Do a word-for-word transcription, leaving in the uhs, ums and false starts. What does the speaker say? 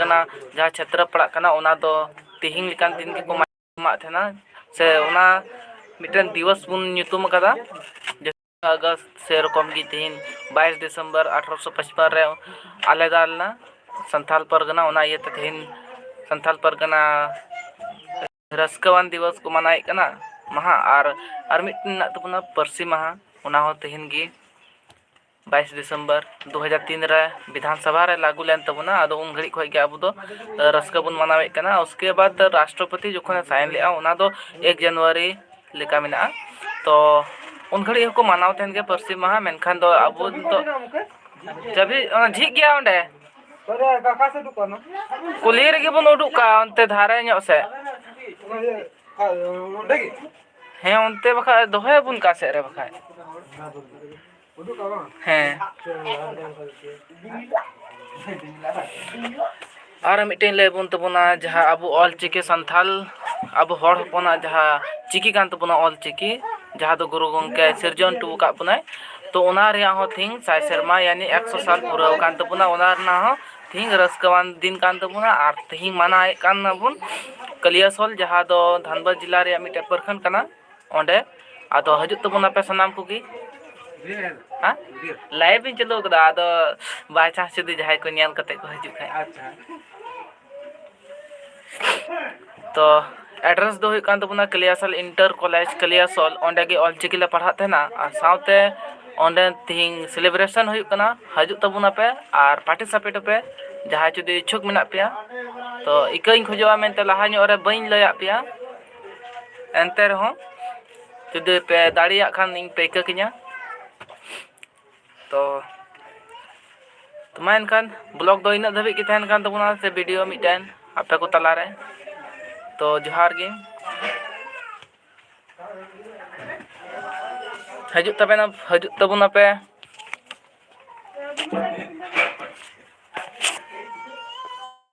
ᱚᱱᱟ ᱡᱟᱦᱟᱸ ᱪᱷᱟᱛᱨᱟ ᱯᱟᱲᱟᱜ ᱠᱟᱱᱟ, ᱚᱱᱟ ᱫᱚ ᱛᱤᱦᱤᱧ ᱞᱮᱠᱟᱱ ᱫᱤᱱ ᱜᱮᱠᱚ ᱢᱟᱱᱟᱣᱮᱫ ᱛᱟᱦᱮᱱᱟ, ᱥᱮ ᱚᱱᱟ ᱢᱤᱫᱴᱮᱱ ᱫᱤᱵᱚᱥ ᱵᱚᱱ ᱧᱩᱛᱩᱢ ᱟᱠᱟᱫᱟ ᱡᱮ ᱟᱜᱚᱥᱴ᱾ ᱥᱮᱨᱚᱠᱚᱢ ᱜᱮ ᱛᱤᱦᱤᱧ ᱵᱟᱭᱤᱥ ᱰᱤᱥᱮᱢᱵᱚᱨ ᱟᱴᱷᱨᱚᱥᱚ ᱯᱟᱸᱪᱯᱟᱱᱱ ᱨᱮ ᱟᱞᱟᱫᱟ ᱞᱮᱱᱟ ᱥᱟᱱᱛᱟᱞ ᱯᱟᱨᱜᱟᱱᱟ᱾ ᱚᱱᱟ ᱤᱭᱟᱹᱛᱮ ᱛᱤᱦᱤᱧ ᱥᱟᱱᱛᱟᱞ ᱯᱟᱨᱜᱟᱱᱟ ᱨᱟᱹᱥᱠᱟᱹᱣᱟᱱ ᱫᱤᱵᱚᱥ ᱠᱚ ᱢᱟᱱᱟᱣᱮᱫ ᱠᱟᱱᱟ ᱢᱟᱦᱟ᱾ ᱟᱨ, ᱟᱨ ᱢᱤᱫᱴᱮᱱ ᱢᱮᱱᱟᱜ ᱛᱟᱵᱚᱱᱟ ᱯᱟᱹᱨᱥᱤ ᱢᱟᱦᱟ, ᱚᱱᱟ ᱦᱚᱸ ᱛᱤᱦᱤᱧ ᱜᱮ ᱵᱟᱭᱤᱥ ᱰᱤᱥᱮᱢᱵᱚᱨ ᱫᱩ ᱦᱟᱡᱟᱨ ᱛᱤᱱ ᱨᱮ ᱵᱤᱫᱷᱟᱱ ᱥᱚᱵᱷᱟ ᱨᱮ ᱞᱟᱹᱜᱩ ᱞᱮᱱ ᱛᱟᱵᱚᱱᱟ᱾ ᱟᱫᱚ ᱩᱱ ᱜᱷᱟᱹᱲᱤᱡ ᱠᱷᱚᱱ ᱜᱮ ᱟᱵᱚ ᱫᱚ, ᱮ, ᱨᱟᱹᱥᱠᱟᱹ ᱵᱚᱱ ᱢᱟᱱᱟᱣᱮᱫ ᱠᱟᱱᱟ᱾ ᱩᱥᱠᱮ ᱵᱟᱫ ᱨᱟᱥᱴᱨᱚᱯᱚᱛᱤ ᱡᱚᱠᱷᱚᱱᱮ ᱥᱟᱭᱤᱱ ᱞᱮᱫᱼᱟ, ᱚᱱᱟ ᱫᱚ ᱮᱠ ᱡᱟᱱᱩᱣᱟᱨᱤ ᱞᱮᱠᱟ ᱢᱮᱱᱟᱜᱼᱟ᱾ ᱛᱚ ᱩᱱ ᱜᱷᱟᱹᱲᱤᱡ ᱦᱚᱸᱠᱚ ᱢᱟᱱᱟᱣ ᱛᱟᱦᱮᱱ ᱜᱮᱭᱟ ᱯᱟᱹᱨᱥᱤ ᱢᱟᱦᱟ, ᱢᱮᱱᱠᱷᱟᱱ ᱫᱚ ᱟᱵᱚ ᱱᱤᱛᱚᱜ ᱪᱟᱹᱵᱤ ᱚᱱᱟ ᱡᱷᱤᱡ ᱜᱮᱭᱟ ᱚᱸᱰᱮ᱾ ᱠᱩᱞᱦᱤ ᱨᱮᱜᱮ ᱵᱚᱱ ᱩᱰᱩᱠ ᱠᱟᱜᱼᱟ, ᱚᱱᱛᱮ ᱫᱷᱟᱨᱮ ᱧᱚᱜ ᱥᱮᱫ᱾ ᱦᱮᱸ, ᱚᱱᱛᱮ ᱵᱟᱠᱷᱟᱡ ᱫᱚᱦᱚᱭᱟᱵᱚᱱ ᱚᱠᱟ ᱥᱮᱫ ᱨᱮ ᱵᱟᱠᱷᱟᱡ᱾ ᱦᱮᱸ᱾ ᱟᱨ ᱢᱤᱫᱴᱮᱱ ᱞᱟᱹᱭ ᱵᱚᱱ ᱛᱟᱵᱚᱱᱟ, ᱡᱟᱦᱟᱸ ᱟᱵᱚ ᱚᱞ ᱪᱤᱠᱤ ᱥᱟᱱᱛᱷᱟᱞ, ᱟᱵᱚ ᱦᱚᱲ ᱦᱚᱯᱚᱱᱟᱜ ᱡᱟᱦᱟᱸ ᱪᱤᱠᱤ ᱠᱟᱱ ᱛᱟᱵᱚᱱᱟ, ᱚᱞ ᱪᱤᱠᱤ, ᱡᱟᱦᱟᱸ ᱫᱚ ᱜᱩᱨᱩ ᱜᱚᱢᱠᱮ ᱥᱤᱨᱡᱚᱱ ᱦᱚᱴᱚ ᱟᱠᱟᱫ ᱵᱚᱱᱟᱭ, ᱛᱚ ᱚᱱᱟ ᱨᱮᱭᱟᱜ ᱦᱚᱸ ᱛᱤᱦᱤᱧ ᱥᱟᱭ ᱥᱮᱨᱢᱟ, ᱭᱟᱱᱤ ᱮᱠᱥᱚ ᱥᱟᱞ ᱯᱩᱨᱟᱹᱣ ᱟᱠᱟᱱ ᱛᱟᱵᱚᱱᱟ᱾ ᱚᱱᱟ ᱨᱮᱱᱟᱜ ᱦᱚᱸ ᱛᱤᱦᱤᱧ ᱨᱟᱹᱥᱠᱟᱹᱣᱟᱱ ᱫᱤᱱ ᱠᱟᱱ ᱛᱟᱵᱚᱱᱟ᱾ ᱟᱨ ᱛᱤᱦᱤᱧ ᱢᱟᱱᱟᱣᱮᱫ ᱠᱟᱱ ᱟᱵᱚᱱ ᱠᱟᱞᱤᱭᱟᱥᱚᱞ, ᱡᱟᱦᱟᱸ ᱫᱚ ᱫᱷᱟᱱᱵᱟᱫᱽ ᱡᱮᱞᱟ ᱨᱮᱭᱟᱜ ᱢᱤᱫᱴᱮᱱ ᱯᱨᱚᱠᱷᱚᱸᱰ ᱠᱟᱱᱟ ᱚᱸᱰᱮ᱾ ᱟᱫᱚ ᱦᱤᱡᱩᱜ ᱛᱟᱵᱚᱱᱟᱯᱮ ᱥᱟᱱᱟᱢ ᱠᱚᱜᱮ᱾ ᱦᱮᱸ? ᱞᱟᱭᱤᱵᱷ ᱤᱧ ᱪᱟᱹᱞᱩ ᱟᱠᱟᱫᱟ, ᱟᱫᱚ by chance ᱡᱩᱫᱤ ᱡᱟᱦᱟᱸᱭ ᱠᱚ ᱧᱮᱞ ᱠᱟᱛᱮ ᱠᱚ ᱦᱤᱡᱩᱜ ᱠᱷᱟᱡ᱾ ᱟᱪᱪᱷᱟ᱾ ᱛᱚ address ᱫᱚ ᱦᱩᱭᱩᱜ ᱠᱟᱱ ᱛᱟᱵᱚᱱᱟ ᱠᱟᱞᱤᱭᱟᱥᱚᱞ ᱤᱱᱴᱟᱨ ᱠᱚᱞᱮᱡᱽ ᱠᱟᱞᱤᱭᱟᱥᱚᱞ, ᱚᱸᱰᱮ ᱜᱮ ᱚᱞᱪᱤᱠᱤ ᱞᱮ ᱯᱟᱲᱦᱟᱜ ᱛᱟᱦᱮᱱᱟ᱾ ᱟᱨ ᱥᱟᱶᱛᱮ ᱚᱸᱰᱮ ᱛᱤᱦᱤᱧ celebration ᱦᱩᱭᱩᱜ ᱠᱟᱱᱟ, ᱦᱤᱡᱩᱜ ᱛᱟᱵᱚᱱᱟᱯᱮ ᱟᱨ participate ᱟᱯᱮ, ᱡᱟᱦᱟᱸᱭ ᱡᱩᱫᱤ ᱤᱪᱪᱷᱩᱠ ᱢᱮᱱᱟᱜ ᱯᱮᱭᱟ᱾ ᱛᱚ ᱤᱠᱟᱹᱧ ᱠᱷᱚᱡᱚᱜᱼᱟ ᱢᱮᱱᱛᱮ ᱞᱟᱦᱟ ᱧᱚᱜ ᱨᱮ ᱵᱟᱹᱧ ᱞᱟᱹᱭᱟᱫ ᱯᱮᱭᱟ, ᱮᱱᱛᱮ ᱨᱮᱦᱚᱸ ᱡᱩᱫᱤ ᱯᱮ ᱫᱟᱲᱮᱭᱟᱜ ᱠᱷᱟᱱ ᱤᱧ ᱯᱮ ᱤᱠᱟᱹ ᱠᱤᱧᱟ᱾ ᱛᱚ, ᱛᱚ ᱢᱟ ᱮᱱᱠᱷᱟᱱ vlog ᱫᱚ ᱤᱱᱟᱹᱜ ᱫᱷᱟᱹᱵᱤᱡ ᱜᱮ ᱛᱟᱦᱮᱱ ᱠᱟᱱ ᱛᱟᱵᱚᱱᱟ, ᱥᱮ video ᱢᱤᱫᱴᱮᱱ ᱟᱯᱮ ᱠᱚ ᱛᱟᱞᱟᱨᱮ᱾ ᱛᱚ ᱡᱚᱦᱟᱨ ᱜᱮ᱾ ᱦᱤᱡᱩᱜ ᱛᱟᱵᱮᱱᱟ, ᱦᱤᱡᱩᱜ ᱛᱟᱵᱚᱱᱟᱯᱮ᱾